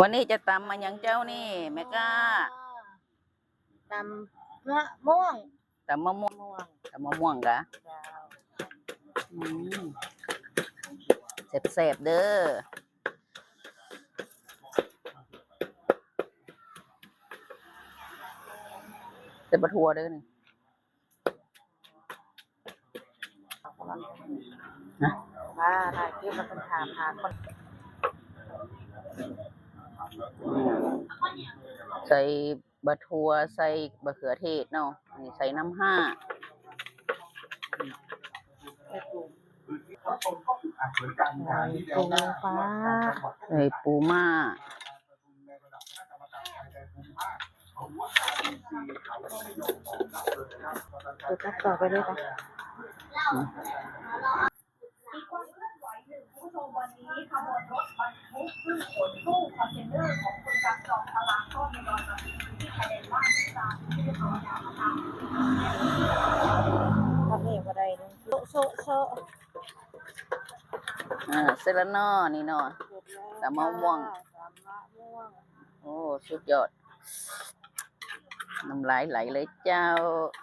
ວັນນີ້ຈະຕຳມາຫຍັງເຈົ້ານີ້ ແມ່ຄ້າ? ຕຳມະມ່ວງ ຕຳມະມ່ວງ ມ່ວງ ຕຳມະມ່ວງກະ ເຈົ້າ ອືມ ແຊບໆເດີ້ ໃສ່ບັກຖົ່ວເດີ້ນີ້ ນະ ວ່າໄດ້ເກັບມາເປັນຖາດ ຖາດກ່ອນ ອືມ ໃສ່ ບັກຖົ່ວ ໃສ່ບັກເຂືອເທດເນາະ ອັນນີ້ໃສ່ນ້ຳຮ້າ ໃສ່ປູ ໃສ່ປູມ້າ ໃສ່ປູມ້າ ເປີດຕັດຕໍ່ໄປເລີຍ ອືມ. ມີความเคลื่อนไหวหนึ่ง คุณผู้ชม วันนี้ขบวนรถบรรทุกขึ้นขนตู้คอนเทนเนอร์ของคุณกันจอมพลัง ก็ทยอยมาถึงพื้นที่ชายแดนบ้านที่ตราดเป็นที่เรียบร้อยแล้วนะคะ ทำเองบ่ได้เด้ โซะ โซะ โซะ ອ່າ ເສັດແລ້ວເນາະ ນີ້ເນາະ ເສັດແລ້ວ ຕຳມະມ່ວງ ຕຳມະມ່ວງ ໂອ້ ສຸດຍອດ ນ້ຳລາຍໄຫຼເລີຍເຈົ້າ.